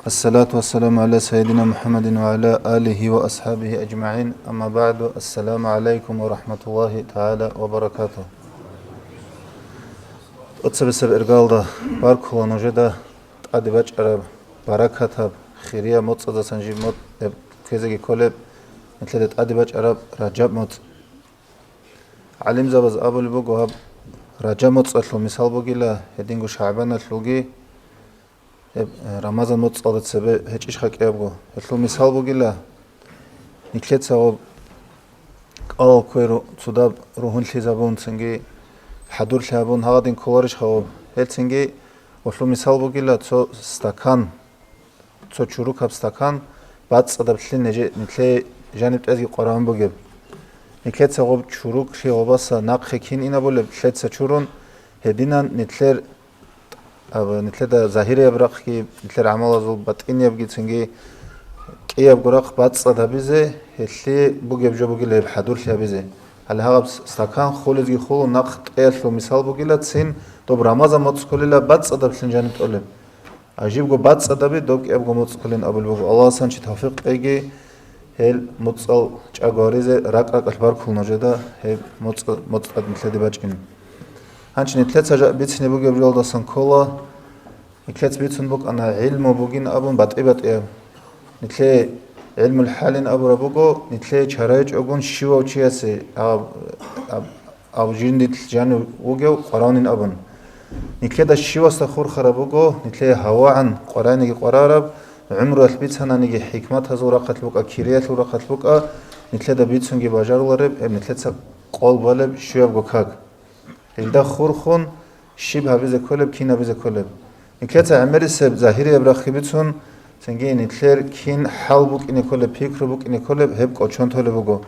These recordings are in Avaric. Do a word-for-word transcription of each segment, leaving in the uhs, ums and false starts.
الصلاة والسلام على سيدنا محمد وعلى آله وأصحابه أجمعين. أما بعد. السلام عليكم ورحمة الله تعالى وبركاته. ТӀоцебесеб иргалда баркула нужеда тӀаде бачӀараб баракатаб, хирияб моцӀадасан жиб моцӀ-, эб-, ккезеги кколеб, нилъеда тӀаде бачӀараб Ражаб моцӀ. ГӀалимзабаз абулеб буго, гьаб Ражаб моцӀалъул мисал бугила гьединго ШагӀбаналъулги, гьеб, э, Рамазан моцӀалда цебе гьечӀищха кӀиябго. Гьелъул мисал бугила, нилъеца гьаб кӀалал кквей ру-, цудаб ругьунлъизабун, цинги хӀадурлъи гьабун гьагъадин кколарищха гьаб. Гьел цинги гьелъул мисал бугила цо стакан, цо чурукаб стакан бацӀцӀадаб лъин нилъее жаниб тӀезги къварагӀун бугеб. Нилъеца гьаб чуруклъи гьабаса нахъе кин инабулеб, лъеца чурун, гьединан нилъер Аб-, нилъеда загьирияб рахъги, нилъер гӀамалазул батӀиниябги цинги кӀиябго рахъ бацӀцӀад гьабизе, гьелъие бугеб жо бугила гьеб хӀадурлъи гьабизе. Гьале гьаб с-, стакан хулезги хулун нахъ тӀеялъул мисал бугила цин доб Рамазан моцӀ кколила бацӀцӀадаб лъин жаниб тӀолеб. Ажибго бацӀцӀадаби доб кӀиябго моцӀ кколин абулеб буго. Аллагьас гьанчи тавфикъ кьеги, гьел моцӀал чӀаго гьаризе ракӀ-ракӀалъ баркула нужеда гьеб моцӀ-, моцӀ тӀад нилъеде бачӀин. Гьанчи нилъеца жа-, бицине бугеб жоялдасан ккола, нилъец бицун букӀана гӀилму бугин абун батӀи-батӀияб. Нилъее гӀилмул хӀалин абураб буго, нилъее чара гьечӀогун щивав чиясе аб-, аб-, аб жиндилъ жанив вугев къваравнин абун. Нилъеда щивасда хурхараб буго, нилъее гьавагӀан къварайниги къварараб, гӀумруялъ бицананиги хӀикматазул рахъалъ букӀа, кириялъул рахъалъ букӀа, нилъеда бицунги бажарулареб, гьеб нилъеца къол балеб щуябго как. Гьелда хурхун щиб гьабизе кколеб, кин гьабизе кколеб. Нилъеца гӀемерисеб загьирияб рахъги бицун, цинги нилъер кин хӀал букӀине кколеб, пикру букӀине кколеб, гьеб кӀочон толеб буго.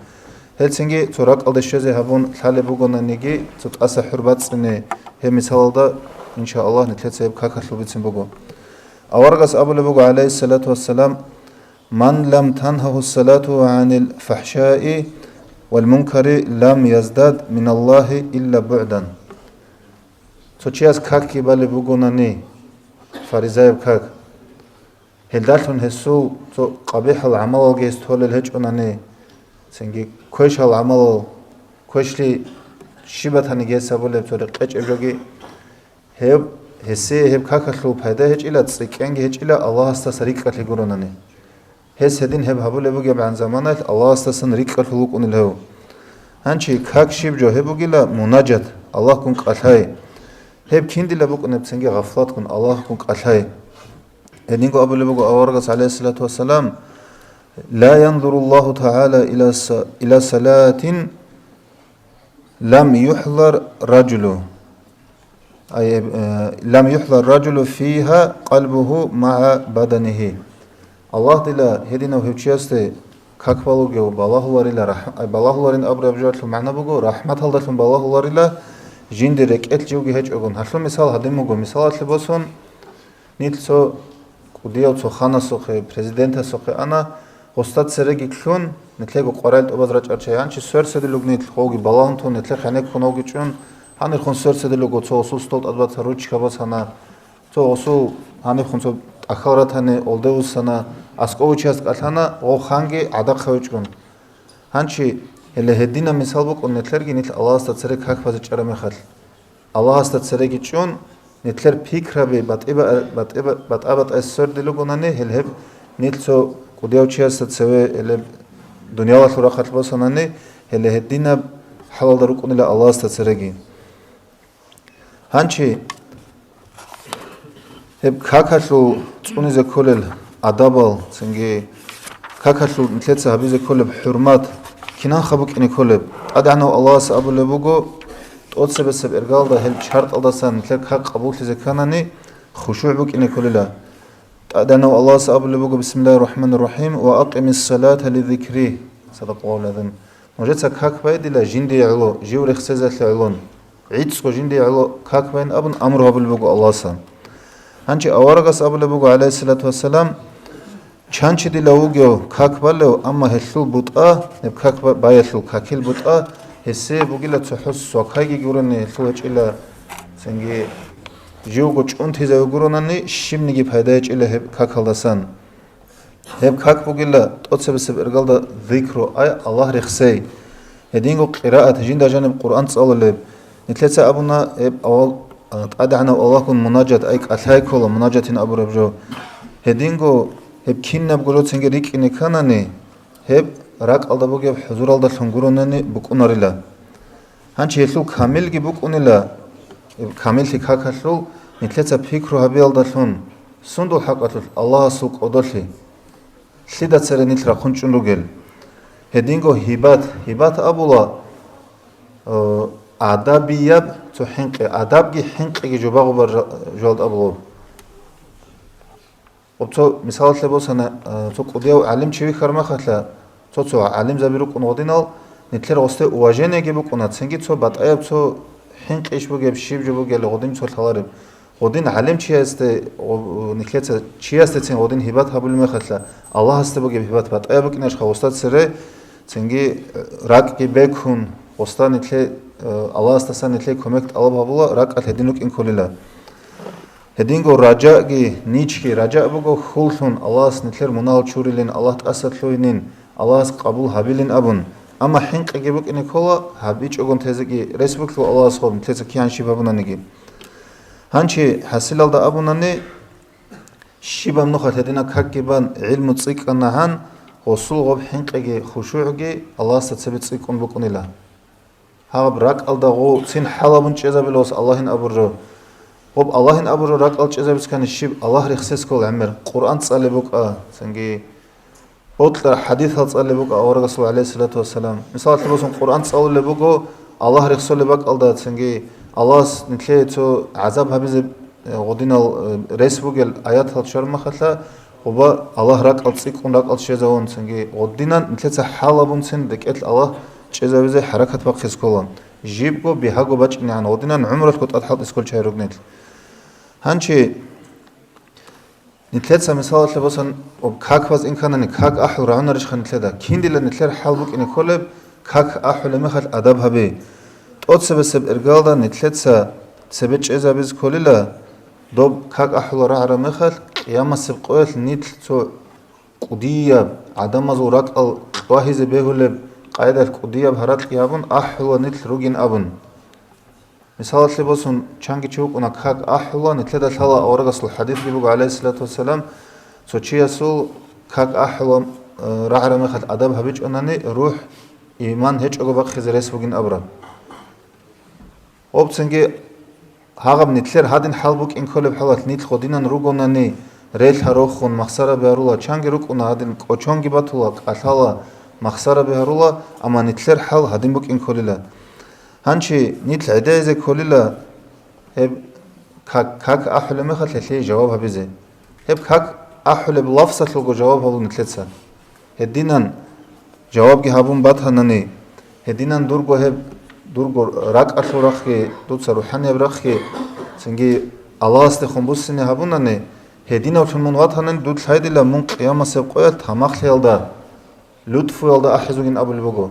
Гьел цинги цо ракӀалде щвезе гьабун лъалеб бугонаниги, цо тӀаса хӀур бацӀцӀине гьеб мисалалда, иншааллагь, нилъеца гьеб какалъул бицин буго. Аварагас абулеб буго, гӀалайгьиссалату вассалам, «Ман лам тангьагьу салатугьу гӀанил фахӀшаи вал мункари лам яздад миналлагьи илла бугӀдан». Цо чияс какги балеб бугонани, фаризаяб как, гьелдалъун гьесул цо къабихӀал гӀамалалги гьес толел гьечӀонани, цинги квешал гӀамалал, квешлъи щиб батаниги гьес гьабулеб цо рекъечӀеб жоги, гьеб, гьесие гьеб какалъул пайда гьечӀила, цӀикӀкӀенги гьечӀила Аллагьасдаса рикӀкӀалъи гуронани. Гьес гьедин гьеб гьабулеб бугебгӀан заманаялъ Аллагьасдасан рикӀкӀалъул вукӀунел гьев. Гьанчи как щиб жо гьеб бугила мунажат, Аллагьгун кӀалъай. Гьеб киндила букӀунеб цинги гъафлатгун Аллагьгун кӀалъай. Гьединго абулеб буго аварагас, гӀалайгьиссалату вассалам, «Ла янзуруллагьу тагӀала ила са-, ила салатин лам юхӀзар ражулу». Ай, э, «Лам юхӀзар ражулу фигьа къалбугьу магӀа баданигьи». Аллагь дила гьединав гьев чиясде как балугев балагьуларила, рахӀ-, ай, балагьуларин абураб жоялъул магӀна буго, рахӀматалдалъун балагьуларила, жинде рекӀелъ живги гьечӀогун. Гьалъул мисал гьадин буго, мисалалъе босун, нилъ цо кӀудияв цо ханасухъе, президентасухъе ана, гъоста цереги ккун, нилъего къварал тӀубаз рачӀарчагӀан чи сверседулуг нилъ, гъовги балагьун тун, нилъехъ гьанеккун гъовги чӀун, гьанирхун сверседулуго цо гъосул стол тӀад баца ручка босана, цо гъосул гьанирхун цо тӀахьал ратани олде вуссана, аскӀов вичияс кӀалъана, гъов ханги гӀадахъав вичӀун. Гьанчи, гьеле гьединаб мисал букӀун нилъерги нилъ Аллагьасда цере как базе чӀараб мехалъ. Аллагьасда цереги чӀун, нилъер пикраби батӀи-ба-, батӀи-ба-, батӀа-батӀай свердилугунани, гьел гьеб нилъ цо кӀудияв чиясда цеве, гьелеб дуниялалъул рахъалъ босанани, гьеле гьединаб хӀалалда рукӀунила Аллагьасда цереги. Гьанчи гьеб какалъул цӀунизе кколел адабал, цинги какалъул нилъеца гьабизе кколеб хӀурмат кинанха букӀине кколеб? ТӀадегӀанав Аллагьас абулеб буго, тӀоцебесеб иргалда гьел чартӀалдасан нилъер как къабуллъизе кканани, хушугӀ букӀине кколила. ТӀадегӀанав Аллагьас абулеб буго, бисмиллагьир рахӀманир рахӀим, «Ва акъимис салата ли зикри». Садакъаллагьул гӀазим. Нужеца как бай дила жиндие гӀоло, жив рехсезалъе гӀолон. ГӀицӀго жиндие гӀоло как байин абун амру гьабулеб буго Аллагьас. Гьанчи аварагас абулеб буго, гӀалайгьиссалату вассалам, чан чи дила вугев как балев, амма гьелъул бутӀа, гьеб как ба-, баялъул какил бутӀа, гьесие бугила цохӀо свакайги гурони, гьелъул гьечӀила цинги живго чӀунтизаве гуронани, щибниги пайда гьечӀила гьеб какалдасан. Гьеб как бугила тӀоцебесеб иргалда зикру, ай Аллагь рехсей. Гьединго къираат, жинда жаниб Къуръан цӀалулеб. Нилъеца абуна гьеб авал, а, тӀадегӀанав Аллагьгун мунажат, ай кӀалъай ккола мунажатин абураб жо. Гьединго гьеб кинабго жоцинги рикӀкӀине кканани, гьеб ракӀалда бугеб хӀузуралдалъун гуронани букӀунарила. Гьанчи гьелъул камилги букӀунила, гьеб камиллъи какалъул нилъеца пикру гьабиялдалъун, сундул хӀакъалъулъ Аллагьасул кӀодолъи, лъида цере нилъ рахъун чӀун ругел. Гьединго гьибат, гьибат абула, э, адабияб цо хӀинкъи, адабги хӀинкъиги жо багъубар жа-, жоялда абулаб. Гъоб цо мисалалъе босана, а, цо кӀудияв гӀалимчи вихьар махалъа, цо-цо гӀалимзаби рукӀун гъодинал, нилъер гъосде уважениеги букӀуна, цинги цо батӀаяб цо хӀинкъищ бугеб, щиб жо бугел гъодин цо лъалареб. Гъодин гӀалимчиясде, гъо-, нилъеца чиясдецин гъодин гьибат гьабулеб мехалъа, Аллагьасде бугеб гьибат батӀаяб букӀинарищха гъосда цере, цинги, э, ракӀги бекун, гъосда нилъе, э, Аллагьасдасан нилъе кумек тӀалаб гьабула, ракӀалъ гьедин рукӀин кколила. Гьединго ражаги, ничги, ража буго хьуллъун Аллагьас нилъер мунагьал чурилин, Аллагь тӀаса лъугьинин, Аллагьас къабул гьабилин абун. Амма хӀинкъиги букӀине ккола, гьабичӀогун тезеги рес бугелъул Аллагьас гъоб нилъеца кигӀан щиб гьабунаниги. Гьанчи хӀасилалда абунани, щибаб нухалъ гьединаб какги бан гӀилму цӀикӀкӀана гьан, гъосул гъоб хӀинкъиги хушугӀги Аллагьасда цебе цӀикӀкӀун букӀунила. Гьаб ракӀалда гъов цин хӀалабун чӀезабилос Аллагьин абур жо. Гъоб Аллагьин абур жо ракӀал чӀезабицкани щиб Аллагь рехсес ккол гӀемер, Къуръан цӀалеб букӀа, цинги бокьа хӀадисал цӀалеб букӀа аварагасул, гӀалейхиссалату вассалам. Мисалалъе босун, Къуръан цӀалулеб буго Аллагь рехсолеб бакӀалда, цинги Аллагьас нилъее цо гӀазаб гьабизе, э, гъодинал, э, рес бугел аятал чармахалъа, Гъуба Аллагь ракӀал цӀикӀкӀун ракӀал щвезавун цинги гъодинан нилъеца хӀалабунцин рекӀелъ Аллагь чӀезавизе хӀаракат бахъизе ккола. Жибго бигьаго бачӀинегӀан гъодинан гӀумралъго тӀад хӀалтӀискол чай ругнилъ. Гьанчи нилъеца мисалалъе босун, об как баз инканани, как ахӀул рагӀунарищха нилъеда? Киндила нилъер хӀал букӀине кколеб, как ахӀулеб мехалъ адаб гьабе. ТӀоцебесеб иргалда нилъеца цебе чӀезабизе кколила, доб как ахӀула рагӀараб мехалъ, къиямасеб къоялъ нилъ цо кӀудияб, гӀадамазул ракӀал кьвагьизе бегьулеб къайдалъ кӀудияб гьаракь гьабун ахӀула нилъ ругин абун. Мисалалъе босун, чанги чи вукӀуна как ахӀула, нилъеда лъала аварагасул хӀадисги буго, гӀалайхиссалату вассалам, цо чиясул как ахӀула, э, рагӀараб мехалъ адаб гьабичӀонани, рухӀ, иман гьечӀого бахъизе рес бугин абураб. Гъоб цинги гьагъаб нилъер гьадин хӀал букӀин кколеб хӀалалъ нилъ гъодинан ругонани, релъа рохун махсараби гьарула, чанги рукӀуна гьадин кӀочонги батула, кӀалъала, махсараби гьарула, амма нилъер хӀал гьадин букӀин кколила. Гьанчи нилъ гӀедезе кколила гьеб как, как ахӀулеб мехалъ гьелъие жаваб гьабизе. Гьеб как ахӀулеб лафзалъулго жаваб гьабун нилъеца. Гьединан жавабги гьабун батанани, гьединан дурго гьеб, дурго ракӀалъул рахъги, дуца рухӀанияб рахъги, цинги Аллагьасдехун буссине гьабунани, гьединавлъун мун ватанани, дуд лъайдила мун къиямасеб къоялъ тамахлъиялда, лутфуялда ахӀизугин абулеб буго.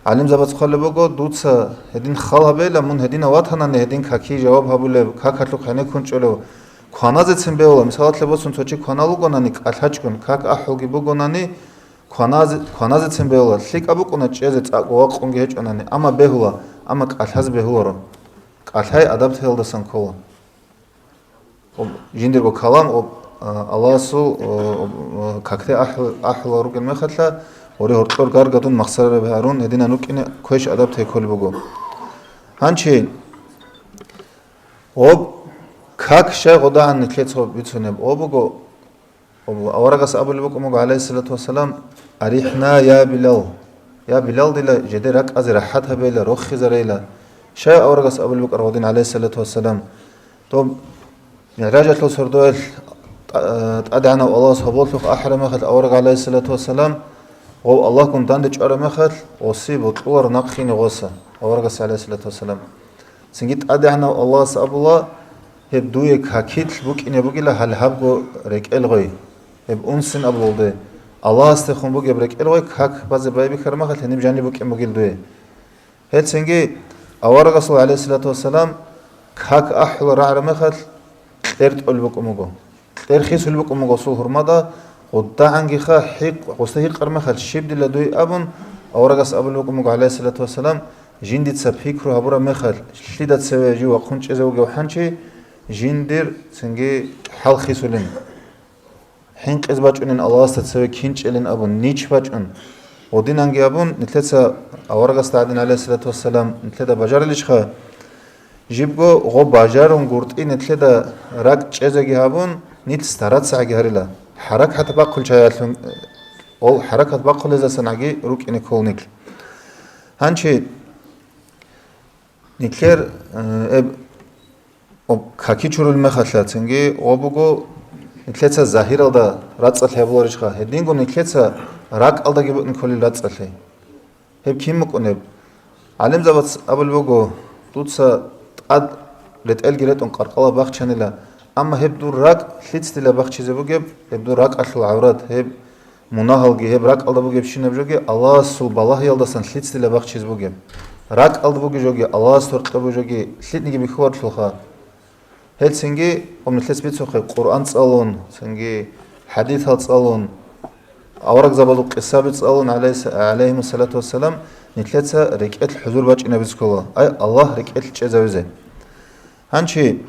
ГӀалимзабаз хъвалеб буго, дуца гьедин хал гьабейла, мун гьединав ватанани гьедин какие жаваб гьабулеб, какалъухъ гьенеккун чӀолев. Кваназецин бегьула, мисалалъе босун, цо чи кванал вугонани кӀалъачӀун, как ахӀулги бугонани, кваназе-, кваназецин бегьула, лъикӀаб букӀуна чӀезе цӀакъго вакъунги гьечӀонани, амма бегьула, амма кӀалъазе бегьуларо. КӀалъай адабтаялдасан ккола. Об-, жиндирго калам об, а, Аллагьасул, о, об, о, какде ахӀу-, ахӀула ругел мехалъа, гъоре гьоркьор гаргадун махсараби гьарун гьединан рукӀине квеш адаб текколеб буго. Гьанчи об как щай гъодагӀан нилъеца бицунеб? Об буго, об аварагас абулеб букӀун буго, гӀалайхиссалату вассалам: «АрихӀна, я Билал! Я Билал, дила жеде ракӀазе рахӀат гьабейла, рохизарейла». Щай аварагас абулеб букӀар гъодин, гӀалайхиссалату вассалам? Доб МигӀражалъул сордоялъ тӀа-, ТӀадегӀанав Аллагьас гьоболлъухъ ахӀараб мехалъ авараг, гӀалайхиссалату вассалам, гъов Аллагьгун данде чӀвараб мехалъ, гъоси бокьулар нахъине гъоса, аварагас, гӀалайхиссалату вассалам. Цинги ТӀадегӀанав Аллагьас абула: «Гьеб дуе какилъ букӀине бугила гьале гьабго рекӀел гъой». Гьеб унсин абулалде, Аллагьасдехун бугеб рекӀел гъой как базе байбихьараб мехалъ гьениб жаниб букӀин бугил дуе. Гьелцинги аварагасул, гӀалайхиссалату вассалам, как ахӀула рагӀараб мехалъ, кьер тӀолеб букӀун буго. Кьер хисулеб букӀун буго гъосул гьурмада, гъудагӀангиха хӀикъ-, гъосда гьикъараб мехалъ, щиб дила дуй абун, аварагас абулеб букӀун буго, гӀалайгьиссалату вассалам, жиндица пикру гьабураб мехалъ, лъида цеве жив вахъун чӀезе вугев хӀанчи, жиндир цинги хӀал хисулин. ХӀинкъиз бачӀунин Аллагьасда цеве кин чӀелин абун, нич бачӀун. Гъодинанги абун, нилъеца аварагасда гӀадин, гӀалайгьиссалату вассалам, нилъеда бажарилищха? Жибго гъо бажарун гуртӀи нилъеда ракӀ чӀезеги гьабун, нилъ старацагӀаги гьарила. ХӀаракат бахъул чаялъун, ол хӀаракат бахъулезасанагӀаги рукӀине ккол нилъ. Гьанчи нилъер, э, эб, об, каки чурул мехалъа цинги гъо буго, нилъеца загьиралда рацӀцӀалъи гьабуларищха, гьединго нилъеца ракӀалдаги букӀин кколел рацӀцӀалъи. Гьеб кин букӀунеб? ГӀалимзабац абулеб буго, дуца тӀад ретӀелги ретӀун къаркъала бахчанила, амма гьеб дур ракӀ лъицӀ дила бахчизе бугеб, гьеб дур ракӀалъул гӀаврат, гьеб мунагьалги, гьеб ракӀалда бугебщинаб жоги Аллагьасул балагьиялдасан лъицӀ дила бахчизе бугеб. РакӀалда буги жоги, Аллагьас тортӀа буги жоги лъиданиги бихьулароха. Гьел цинги, гъоб нилъец бицухъе, Къуръан цӀалун, цинги хӀадисал цӀалун, аварагзабазул къисаби цӀалун, гӀалайгьи-, гӀалайгьимуссалату вассалам, нилъеца рекӀелъ хӀузур бачӀинабизе ккола, ай, Аллагь рекӀелъ чӀезавизе. Гьанчи,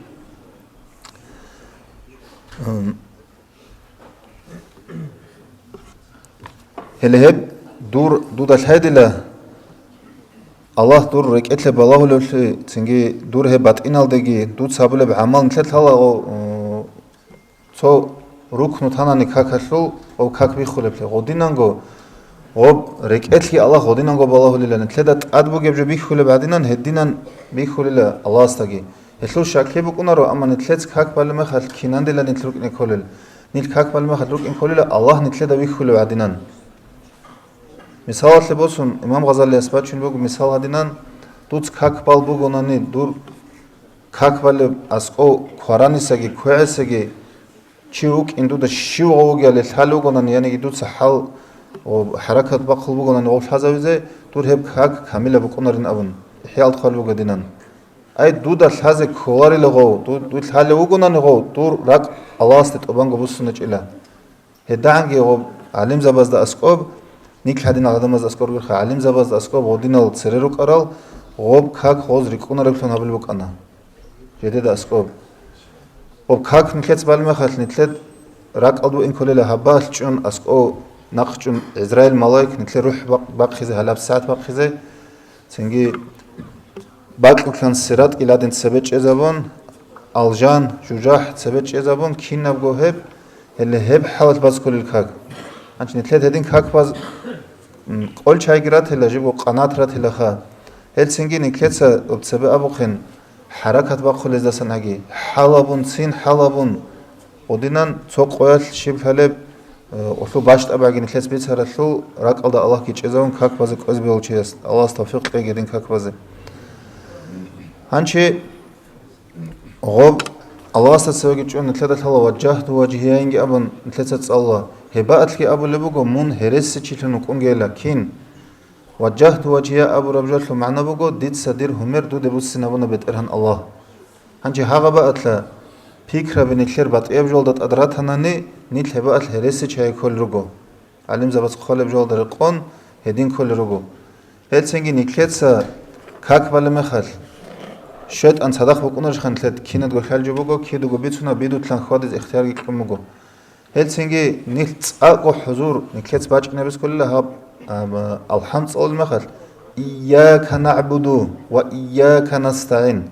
м, Гьеле гьеб дур, дуда лъайдила, Аллагь дур рекӀелъе балагьулевлъи, цинги дур гьеб батӀиналдеги дуца гьабулеб гӀамал нилъер лъалаго, э, цо рукну танани какалъул, гъоб как биххулеблъи. Гъодинанго, гъоб рекӀелъги Аллагь гъодинанго балагьулила, нилъеда тӀад бугеб жо биххулеб гӀадинан, гьединан биххулила Аллагьасдаги. Гьелъул щаклъи букӀунаро, амма нилъец как балеб мехалъ кинандила нилъ рукӀине кколел. Нилъ как балеб мехалъ рукӀин кколила Аллагь нилъеда вихьулев гӀадинан. Мисалалъе босун, имам Гъазалияс бачун буго мисал гьадинан, дуц как бал бугонани, дур как балеб аскӀов кваранисаги квегӀесаги чи вукӀин дуда щив гъов вугевали лъалев вугонани, яниги дуца хӀал ва хӀаракат бахъул бугонани гъов лъазавизе, дур гьеб как камилаб букӀунарин абун, ихӀял хъвал буго гьадинан. Ай, дуда лъазе кколарила гъов, ду-, дуй лъалев вугонани гъов, дур ракӀ Аллагьасде тӀубанго буссуначӀила. ГьедагӀанги гъоб гӀалимзабазда аскӀоб, нилъ гьадинал гӀадамазда аскӀор гурха, гӀалимзабазда аскӀоб гъодинал цере рукӀарал, гъоб как гъоз рикӀкӀунареблъун гьабулеб букӀана. Жедеда аскӀоб. Гъоб как нилъец балмехалъ, нилъед ракӀалда вугин кколела гьабалъ чӀун аскӀов нахъчӀун ГӀизраил малаик нилъер рухӀ бахъ-, бахъизе, гьалаб сагӀат бахъизе, цинги бакьулъан Сиратги ладин цебе чӀезабун, алжан, жужахӀ цебе чӀезабун, кинабго гьеб, гьеле гьеб хӀалалъ баз кколел как. Гьанчи нилъед гьедин как баз, м, кӀолчайги ратила, жибго къанат ратилаха. Гьелцинги нилъеца об цебе абухъин, хӀаракат бахъулездасан гьаги, хӀалабун, цин хӀалабун, гъудинан цо къоялъ щиб лъалеб, э, улъу бащтӀабаги нилъец бицаралъул, ракӀалда Аллагьги чӀезавун как базе кӀвезе бегьулчияс, Аллагьас тавфикъ кьеги гьедин как базе. Гьанчи гъоб Аллагьасда цевеги чӀун нилъеда лъала ваджагьту ваджгьияинги абун нилъеца цӀалла. Гьебаалъги абулеб буго, мун гьересичилъун вукӀунгейила. Кин? Ваджагьту ваджгьия абураб жоялъул магӀна буго, дица дир гьумер дуде буссинабуна БетӀергьан Аллагь. Гьанже гьагъабаалъа пикраби нилъер батӀияб жолда тӀад ратанани, нилъ гьебаалъ гьересичаяй кколел руго. ГӀалимзабаз хъвалеб жолда рекъон гьедин кколел руго. Гьелцинги нилъеца как балеб мехалъ, шайтӀан цадахъ букӀунарищха нилъед, кинадго хьалжи буго, кидаго бицуна, бидулъан хьвадизе ихтиярги кьун буго. Гьелцинги нилъ цӀакъго хӀузур нилъец бачӀинаб бискулила гьаб, а, алхӀам цӀалул мехалъ, «Ийяка нагӀбуду ва ийяка настагӀин».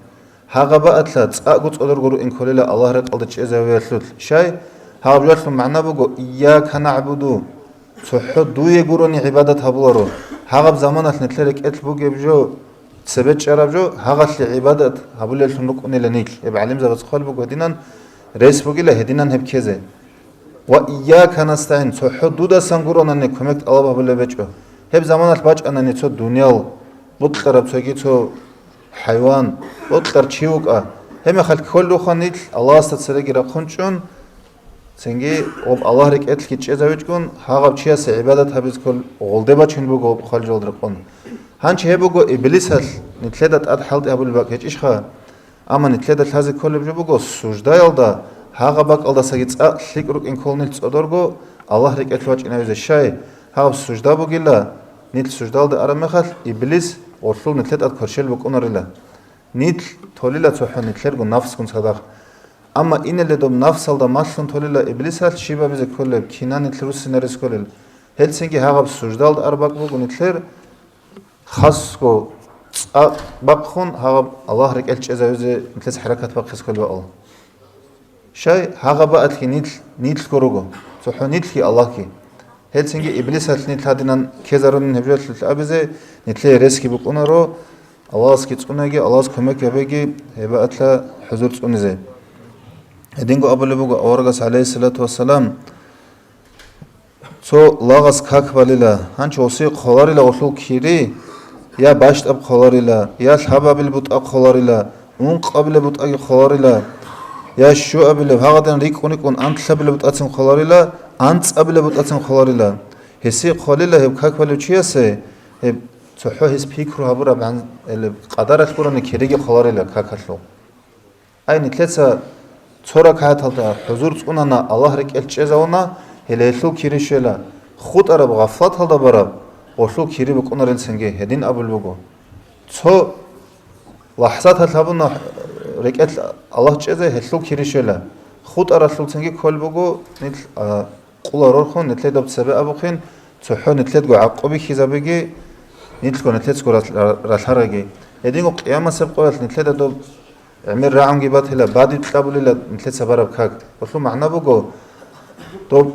Гьагъабаалъа цӀакъго цӀодорго руин кколила Аллагь рекӀалда чӀезавиялъулъ. Щай? Гьаб жоялъул магӀна буго, «Ийяка нагӀбуду», цохӀо дуе гурони гӀибадат гьабуларо. Гьагъаб заманалъ нилъер рекӀелъ бугеб жо, цебе чӀараб жо, гьагъалъе гӀибадат гьабулеллъун рукӀунила нилъ. Гьеб гӀалимзабаз хъвал буго гьединан, рес бугила гьединан гьеб ккезе. «Ва ийяка настагӀин», цохӀо дудасан гуронани кумек тӀалаб гьабулеб гьечӀо. Гьеб заманалъ бачӀанани цо дуниял бокьараб, цоги цо хӀайван, бокьар чи вукӀа. Гьеб мехалъ кколел руха нилъ Аллагьасда цереги рахъун чӀун, цинги об Аллагь рекӀелъги чӀезавичӀгун, гьагъаб чиясе гӀибадат гьабизе ккол гъолде бачун буго об хвалжалда рекъон. Гьанчи гьеб буго Иблисалъ нилъеда тӀад хӀалтӀи гьабулеб бакӀ гьечӀищха? Амма нилъеда лъазе кколеб жо буго, суждаялда гьагъаб бакӀалдасаги цӀакъ лъикӀ рукӀин ккол нилъ цӀодорго Аллагь рекӀелъ вачӀинавизе. Щай, гьаб сужда бугила, нилъ суждалда араб мехалъ, Иблис гъолъул нилъе тӀад кверщел букӀунарила. Нилъ толила цохӀо нилъерго нафсгун цадахъ. Амма инеле доб нафсалда малъун толила Иблисалъ щиб абизе кколеб, кина нилъ руссинарез кколел. Гьелцинги гьагъаб суждалда араб бакӀ буго нилъер, хасго цӀакъ бахъун гьагъаб Аллагь рекӀелъ чӀезавизе нилъеца хӀаракат бахъизе кколеб бакӀал. Щай, гьагъаб бакӀалъги нилъ, нилъго руго, цохӀо нилъги Аллагьги. Гьелцинги Иблисалъ нилъ гьадинан ккезарунин гьеб жоялъулъ абизе, нилъее ресги букӀунаро, Аллагьасги цӀунаги, Аллагьас кумек гьабеги, гьеб бакӀалъа хӀузур цӀунизе. Гьединго абулеб буго аварагас, гӀалайгьиссалату вассалам, цо лагъас как балила, гьанчо гъосие хъваларила гъолъул кири, я бащтӀаб хъваларила, я лъабабил бутӀа хъваларила, ункъабилеб бутӀаги хъваларила, я щуабилеб, гьагъадин рикӀкӀун-рикӀкӀун анлъабилеб бутӀацин хъваларила, анцӀабилеб бутӀацин хъваларила. Гьесие хъвалила гьеб как балев чиясе, гьеб цохӀо гьес пикру гьабураб гьан-, гьелеб къадаралъ гурони кириги хъваларила какалъул. Ай, нилъеца цо ракагӀаталда хӀузур цӀунана Аллагь рекӀелъ чӀезавуна, гьеле гьелъул кири щвела, хутӀараб гъафлаталда бараб гъолъул кири букӀунарелцинги гьедин абулеб буго. Цо лахӀзаталъ гьабуна рекӀелъ Аллагь чӀезе, гьелъул кири щвела, хутӀаралъулцинги кколеб буго нилъ, а, къула рорхун, нилъеда цебе абухъин, цохӀо нилъедго гӀакъуби хьизабиги, нилъго нилъецго ралъ-, ралъараги. Гьединго къиямасеб къоялъ нилъеда доб гӀемер рагӀунги батила, бадиб кьабулила нилъеца бараб как. Гьелъул магӀна буго, доб,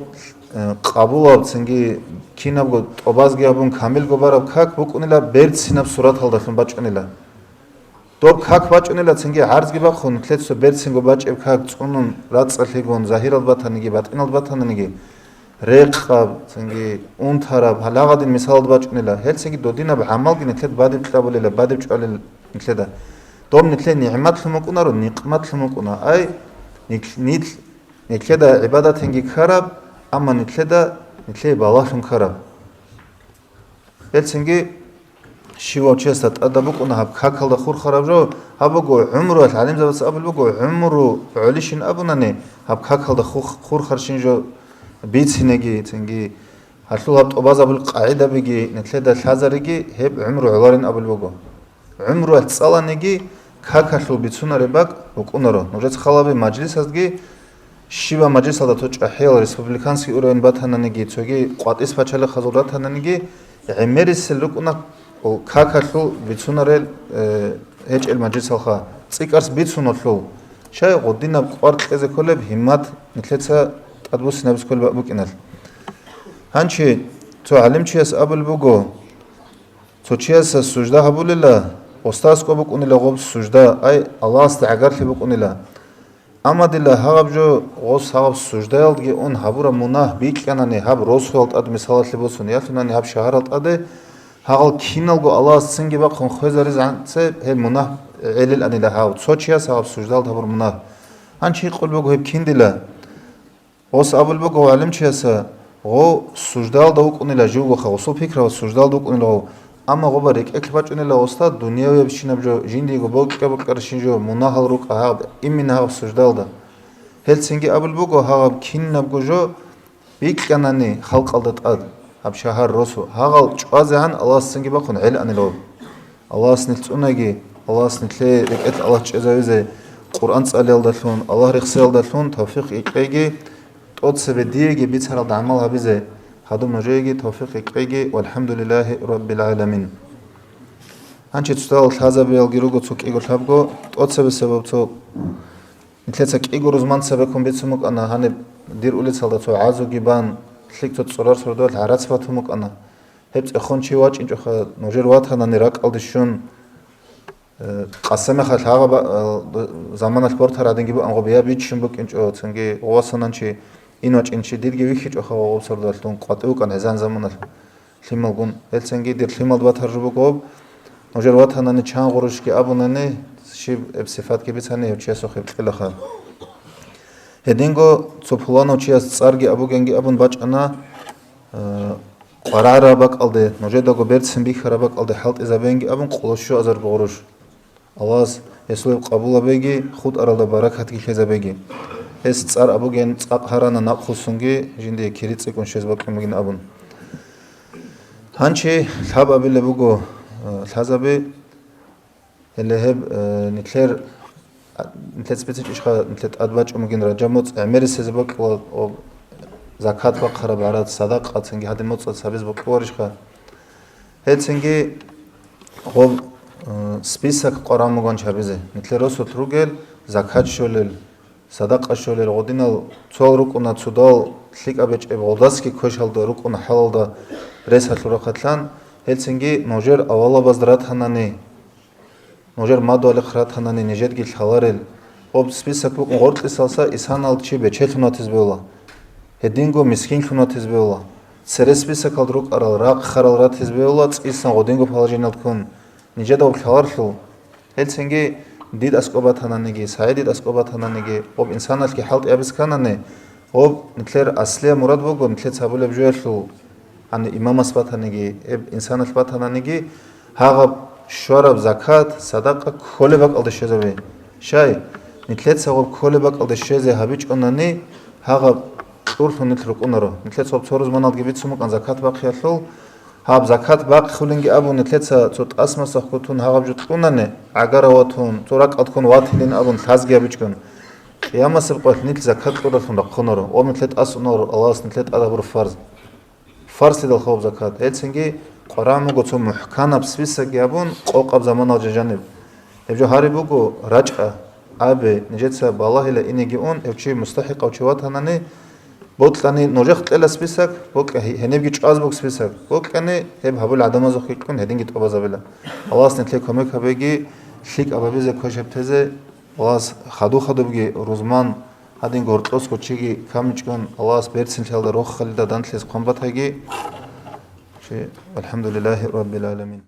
э, къабулаб цинги кинабго тӀобазги гьабун камилго бараб как букӀунила берцинаб сураталдалъун бачӀунила. Доб как бачӀунила цинги гӀарзги бахъун, нилъеца берцинго бачӀеб как цӀунун, рацӀцӀалъигун, загьиралда батаниги, батӀиналда батаниги, рекъаб, цинги унтараб, гьалагъадин мисалалда бачӀунила. Гьелцинги додинаб гӀамалги нилъед бадиб кьабулила, бадиб чӀвалел нилъеда. Доб нилъее нигӀматлъун букӀунаро, никъматлъун букӀуна. Ай, нилъ-, нилъ-, нилъеда гӀибадатинги ккараб, амма нилъеда, нилъее балагьлъун ккараб. Гьелцинги щивав чиясда тӀадаб букӀуна гьаб какалда хурхараб жо, гьаб буго гӀумруялъ, гӀалимзабаца абулеб буго, гӀумру гӀолищин абунани, гьаб какалда хух-, хурхарщин жо бицинеги, цинги гьалъул гьаб тӀубазабул къагӀидабиги, нилъеда лъазариги, гьеб гӀумру гӀоларин абулеб буго. ГӀумруялъ цӀаланиги, какалъул бицунареб бакӀ букӀунаро. Нужеца халаби мажлисазги, щибаб мажлисалда цо чӀахӀиял республиканский уровень батананиги, цоги къватӀис пачалихъазул ратананиги, гӀемерисел рукӀуна какалъул бицунарел, э, гьечӀел мажлисалха. ЦӀикӀкӀарс бицуналъул, щай гъудинаб кӀвар кьезе кколеб гьиммат нилъеца тӀадбуссинабиз кколеб букӀиналъ. Гьанчи цо гӀалимчияс абулеб буго, цо чияс сужда гьабулила, гъосда аскӀоб букӀунила гъоб сужда, ай, Аллагьасда гӀагарлъи букӀунила. Амма дила гьагъаб жо гъос гьагъаб суждаялдги ун гьабураб мунагь бикьанани гьаб росуял тӀад мисалалъе босун, ялъунани гьаб шагьарал тӀаде, гьагъал киналго Аллагьас цинги бахъун хвезаризанце гьел мунагь гӀелиланила гьав. Цо чияс гьагъаб суждаялда гьабур мунагь. Гьанчи гьикъулеб буго гьеб кин дила? Гъос абулеб буго гӀалимчияса, гъов суждалда вукӀунила живгоха, гъосул пикрава суждалда вукӀунила гъов. Амма гъоба рекӀелъ бачӀунила гъосда дуниявиябщинаб жо, жиндиего бокьа-бокьарщин жо, мунагьал рукӀа гьаб, имина гьаб суждалда. Гьелцинги абулеб буго, гьагъаб кинабго жо бикьанани халкъалда тӀад, гьаб шагьар росу, гьагъал чӀвазегӀан Аллагьас цинги бахъун гӀеланила гъоб. Аллагьас нилъ цӀунаги, Аллагьас нилъее рекӀелъ Аллагь чӀезавизе, Къуръан цӀалиялдалъун, Аллагь рехсиялдалъун тавфикъ гьекъеги, тӀоцебе диеги бицаралда гӀамал гьабизе, гьадуб нужееги тавфикъ гьекъеги, валхӀамдулиллагьи раббил гӀаламин. Гьанчи цоцал лъазабиялги руго цо кӀиго лъабго, тӀоцебе себаб цо нилъеца кӀиго рузман цебеккун бицун букӀана, гьаниб дир улицалда цо гӀазуги бан, лъикӀ цо цӀурар сордоялъ гӀарац батун букӀана. Гьеб цӀехон чи вачӀинчӀоха, нужер ватанани ракӀалде щун, э, къасамехалъ гьагъа ба-, э, заманалъ бортар гьадинги букӀан гъоб я биччун букӀинчӀо, цинги гъовасананчи ин вачӀинчи дирги вихьичӀоха гъоб сордоялъ дун къватӀив вукӀан гьезан заманалъ лъималгун. Гьелцинги дир лъималда батаржу буго гъоб, нужер ватанани чан гъурущги абунани, щиб гьеб сифатги бицани гьев чиясухъ гьеб кьелаха. Гьединго цо пуланав чияс цӀарги абугенги абун бачӀана, э, къварагӀараб бакӀалде, нужедаго берцин бихьараб бакӀалде хӀалтӀизабенги абун къоло щуазар бугъуруш. Аллагьас Гьесул къабул гьабеги, хутӀаралда баракатги лъезабеги. Гьес цӀар абуген цӀакъ гьарана, нахъвуссунги жиндие кири цӀикӀкӀун щвез бокьун бугин абун. Гьанчи лъабабилеб буго, э, лъазаби, гьеле гьеб, э, нилъер, а, нилъер специчӀищха, нилъер тӀад бачӀун бугин Ражаб моцӀ гӀемерисезе бокьула, об, закат бахъараб гӀарад, садакъа, цинги гьадин моцӀалъ гьабизе бокьуларищха? Гьелцинги гъоб, э, список къваран буган чабизе. Нилъер росулъ ругел, закат щолел, садакъа щолел, гъодинал цоял рукӀуна цудал лъикӀаб бечӀеб, гъолдасги квешалда рукӀуна хӀалалда рес гьалъурахъатлъан, гьелцинги нужер авалабазда ратанани, нужер мадугьалихъ ратанани нижедги лъаларел. Гъоб список букӀун гъоркьисалса исанал чи бечелъун ватизе бегьула, гьединго мискинлъун ватизе бегьула. Цере списокалда рукӀарал рахъарал ратизе бегьула, цӀисан гъодинго положениялда ккун, нижеда гъоб лъаларлъул. Гьелцинги дид аскӀоб батананиги, сагӀидид аскӀоб батананиги, гъоб инсаналъги хӀалтӀи абиз кканани, гъоб нилъер аслияб мурад буго, нилъеца гьабулеб жоялъул, гьаниб имамас батаниги, гьеб инсаналъ батананиги, гьагъаб щвараб закат, садакъа кколеб бакӀалде щвезабе. Щай, нилъеца гъоб кколеб бакӀалде щвезе гьабичӀонани, гьагъаб кьурлъун нилъ рукӀунаро. Нилъеца гъоб цо рузманалдги бицун букӀан закат бахъиялъул, гьаб закат бахъулинги абун, нилъеца цо тӀасмасахъго тун гьагъаб жо кьунани, гӀагара ватун, цо ракӀалде ккун ватилин абун лъазги гьабичӀун, къиямасеб къоялъ нилъ закат кьуралъун рахъунаро ва нилъе тӀасунаро Аллагьас нилъе тӀад гьабураб фарз. Фарзлъидал хабаб закат. Гьелцинги къваран буго цо мухӀканаб список гьабун, къокъаб заманалда жаниб. Гьеб жо гьариб буго, рачӀа, абе, нижеца балагьила инеги ун, гьев чи мустахӀикъав чи ватанани, бокьани нужехъ кьела список, бокьа гье-, гьенибги чӀваз буго список, бокьани гьеб гьабул гӀадамазухъе кьун гьединги тӀубазабила. Аллагьас нилъее кумек гьабеги, лъикӀаб гьабизе, квешаб тезе, Аллагьас хадуб-хадубги рузман гьадин гьоркьосго чиги камичӀгун, Аллагьас берцинлъиялда рохалида данделъизе хъван батаги. Чи, валхӀамдулиллагьи раббил гӀаламин.